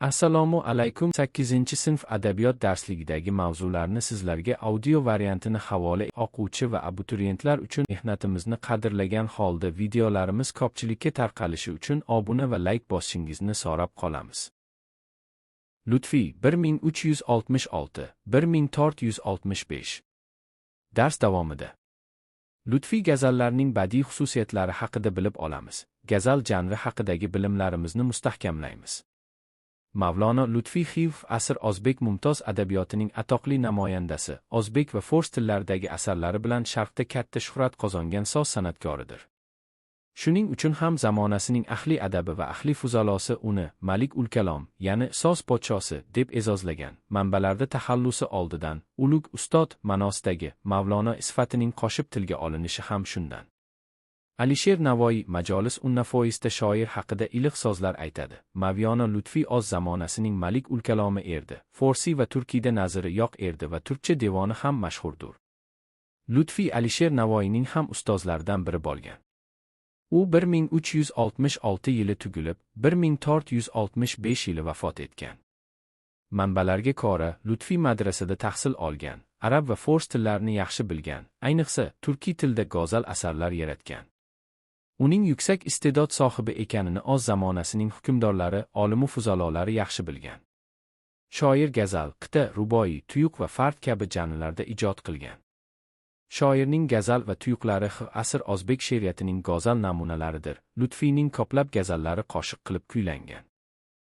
Assalomu alaykum. 8-sinf adabiyot darsligidagi mavzularni sizlarga audio variantini havola o'quvchi va abituriyentlar uchun mehnatimizni qadrlagan holda videolarimiz ko'pchilikka tarqalishi uchun obuna va layk bosishingizni so'rab qolamiz. Lutfiy 1366 1465. Dars davomida Lutfiy gazallarining badiiy xususiyatlari haqida bilib olamiz. Gazal janri haqidagi bilimlarimizni mustahkamlaymiz. Mavlono Lutfiy XIV asr o'zbek mumtoz adabiyotining atoqli namoyandasi, o'zbek va fors tillaridagi asarlari bilan sharqda katta shuhrat qozongan soz san'atkoridir. Shuning uchun ham zamonasining ahli adabi va ahli fuzalosi uni Malik ul-Kalom, ya'ni soz podshosi deb e'zozlagan. Manbalarda taxallusi oldidan ulug' ustod ma'nosidagi Mavlono sifatining qo'shib tilga olinishi ham shundan. Alisher Navoiy Majolis un-Nafoisda shoir haqida iliq so'zlar aytadi. Mavlono Lutfiy o'z zamonasining Malik ul-Kalomi erdi. Forsiy va turkiyda naziri yo'q erdi va turkcha devoni ham mashhurdir. Lutfiy Alisher Navoiyning ham ustozlaridan biri bo'lgan. U 1366 yili tug'ilib, 1465 yili vafot etgan. Manbalarga ko'ra, Lutfiy madrasada tahsil olgan, arab va fors tillarini yaxshi bilgan, ayniqsa turkiy tilda go'zal asarlar yaratgan. Uning yuksak iste'dod sohibi ekanini o'z zamonasining hukmdorlari, olimu fuzalolari yaxshi bilgan. Shoir gazal, qita, ruboiy, tuyuq va fard kabi janrlarda ijod qilgan. Shoirning gazal va tuyuqlari X asr o'zbek she'riyatining go'zal namunalaridir. Lutfiyning ko'plab gazallari qo'shiq qilib kuylangan.